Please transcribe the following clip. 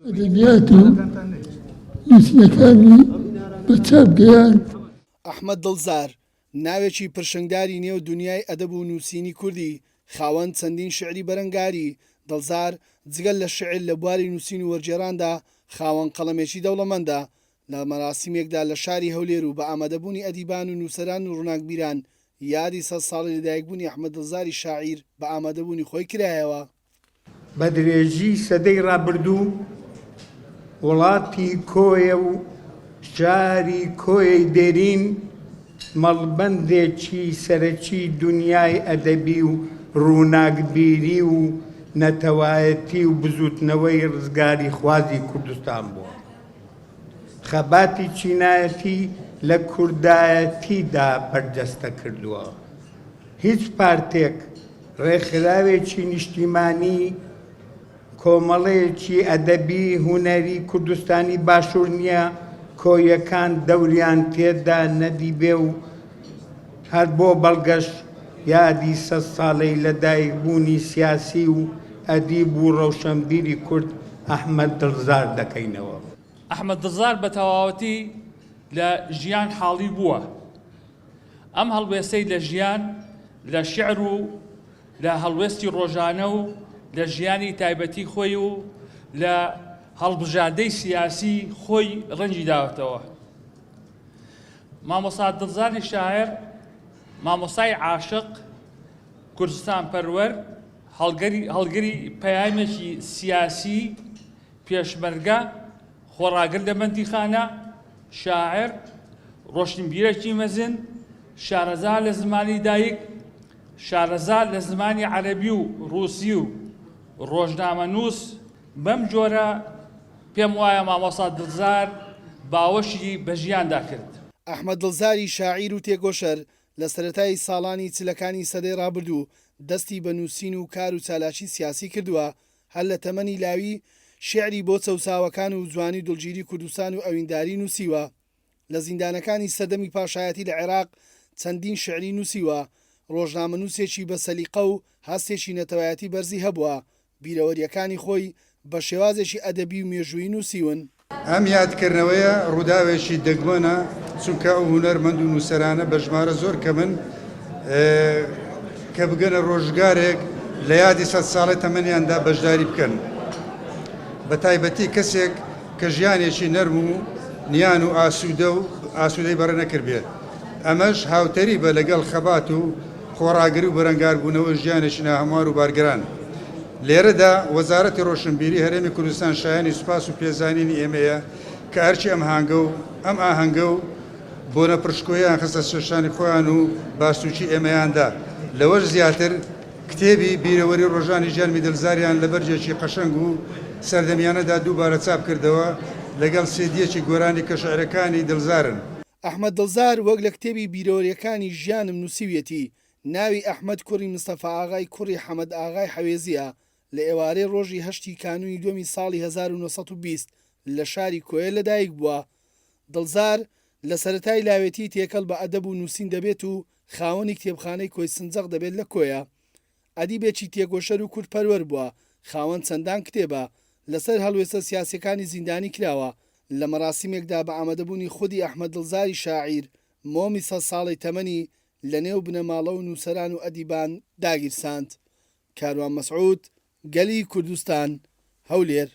ئەدەبیات و نووسینەکانی بە چاپ گەیاند. ئەحمەد دڵزار، ناوێکی پرشنگداری نێو دونیای ئەدەب و نووسینی کوردی، خاوەن چەندین شیعری بەرەنگاری، دڵزار جگە لە شیعر لە بواری نووسین و وەرگێڕاندا خاوەن قەڵەمێکی دەوڵەمەندە، لە مەراسیمێکدا لە شاری هەولێر و بە ئامادەبوونی ئەدیبان و نووسەران و ڕووناکبیران یادی سەدساڵەی لەدایکبوونی ئەحمەد دڵزاری شاعیر بە ئامادەبوونی خۆی کرایەوە. بە درێژی سەدەی ڕابردوو وڵاتی کۆیە و شاری کۆیەی دێرین مەڵبەندێکی سەرەکی دونیای ئەدەبی و ڕووناکبیری و نەتەوایەتی و بزووتنەوەی ڕزگاریخوازی کوردستان بووە. خەباتی چینایەتی لە کوردایەتیدا بەرجەستە کردووە. هیچ پارتێک، ڕێکخراوێکی نیشتیمانی، کۆمەڵەیەکی ئەدەبی هونەری کوردستانی باشوور نییە کۆیەکان دەوریان تێدا نەدیبێ و هەر بۆ بەڵگەش یادی سەدساڵەی لەدایکبوونی سیاسی و ئەدیب و ڕەوشەنبیری کورد ئەحمەد دڵزار دەکەینەوە. ئەحمەد دڵزار بە تەواوەتی لە ژیان حاڵی بووە. ئەم هەڵوێستەی لە ژیان، لە شیعر و لە هەڵوێستی ڕۆژانە و لە ژیانی تایبەتی خۆی و لە هەڵبژاردەی سیاسی خۆی ڕەنگی داوەتەوە. مامۆستا دڵزاری شاعێر، مامۆستای عاشق، کوردستانپەروەر، هەڵگەری هەڵگری پەیامێکی سیاسی، پێشمەرگە، خۆڕاگر لە بەندیخانە، شاعێر، ڕۆشنبیرێکی مەزن، شارەزا لە زمانی دایک، شارەزا لە زمانی عەرەبی و ڕووسی و ڕۆژنامەنووس، بەم جۆرە پێم وایە مامۆستا دڵزار باوەشی بە ژیاندا کرد. ئەحمەد دڵزاری شاعیر و تێکۆشەر لە سەرەتای ساڵانی چلەکانی سەدەی ڕابردوو دەستی بە نووسین و کار و چالاکی سیاسی کردووە، هەر لە تەمەنی لاوی شیعری بۆ چەوساوەکان و جوانی و دڵگیری کوردستان و ئەوینداری نووسیوە. لە زیندانەکانی سەردەمی پاشایەتی لە عێراق چەندین شیعری نووسیوە، ڕۆژنامەنووسێکی بە سەلیقە و هەستێکی نەتەوایەتی بەرزی هەبووە، بیرەوەرییەکانی خۆی بە شێوازێکی ئەدەبی و مێژوویی نووسیون. ئەم یادکردنەوەیە ڕووداوێکی دەگمەنە، چونکە ئەو هونەرمەند و نووسەرانە بە ژمارە زۆر کەمن کە بگەنە ڕۆژگارێک لە یادی سەدساڵەی تەمەنیاندا بەشداری بکەن، بە تایبەتی کەسێک کە ژیانێکی نەرم و نیان و ئاسوودە و ئاسوودەی بەڕێ نەکردبێت، ئەمەش هاوتەریبە لەگەڵ خەبات و خۆڕاگری و بەرەنگاربوونەوەی ژیانێکی ناهەموار و بارگران. لێرەدا وەزارەتی ڕۆشنبیری هەرێمی کوردستان شایەنی سوپاس و پێزانینی ئێمەیە کە ئەرکی ئەم هانگە و ئەم ئاهەنگە و بۆنە پڕشکۆیەیان خستە سەرشانی خۆیان و بارسووکی ئێمەیان دا. لەوەش زیاتر کتێبی بیرەوەری ڕۆژانی ژیانمی دڵزاریان لە بەرگێکی قەشەنگ و سەردەمیانەدا دووبارە چاپ کردەوە لەگەڵ سیدییەکی گۆرانی کە شعرەکانی دڵزارن. ئەحمەد دڵزار وەک لە کتێبی بیرەوەرییەکانی ژیانم نووسیویەتی، ناوی ئەحمەد کوڕی مستەفا ئاغای کوڕی حەمەد ئاغای حەوێزییە، لە ئێوارەی ڕۆژی هەشتی کانوونی دووەمی ساڵی 1920 لە شاری کۆیە لەدایک بووە. دڵزار لە سەرەتای لاوێتی تێکەڵ بە ئەدەب و نووسین دەبێت و خاوەنی کتێبخانەی کۆی سنجەق دەبێت لە کۆیە. ئەدیبێکی تێکۆشەر و کوردپەروەر بووە، خاوەن چەندان کتێبە، لەسەر هەڵوێستە سیاسییەکانی زیندانی کراوە، لە مەراسیمێکدا بە ئامادەبوونی خودی ئەحمەد دڵزاری شاعیر، مۆمی سەدساڵەی تەمەنی لە نێو بنەماڵە و نووسەران و ئەدیبان داگیرساند. کاروان مەسعود، گەلی کوردستان، هەولێر.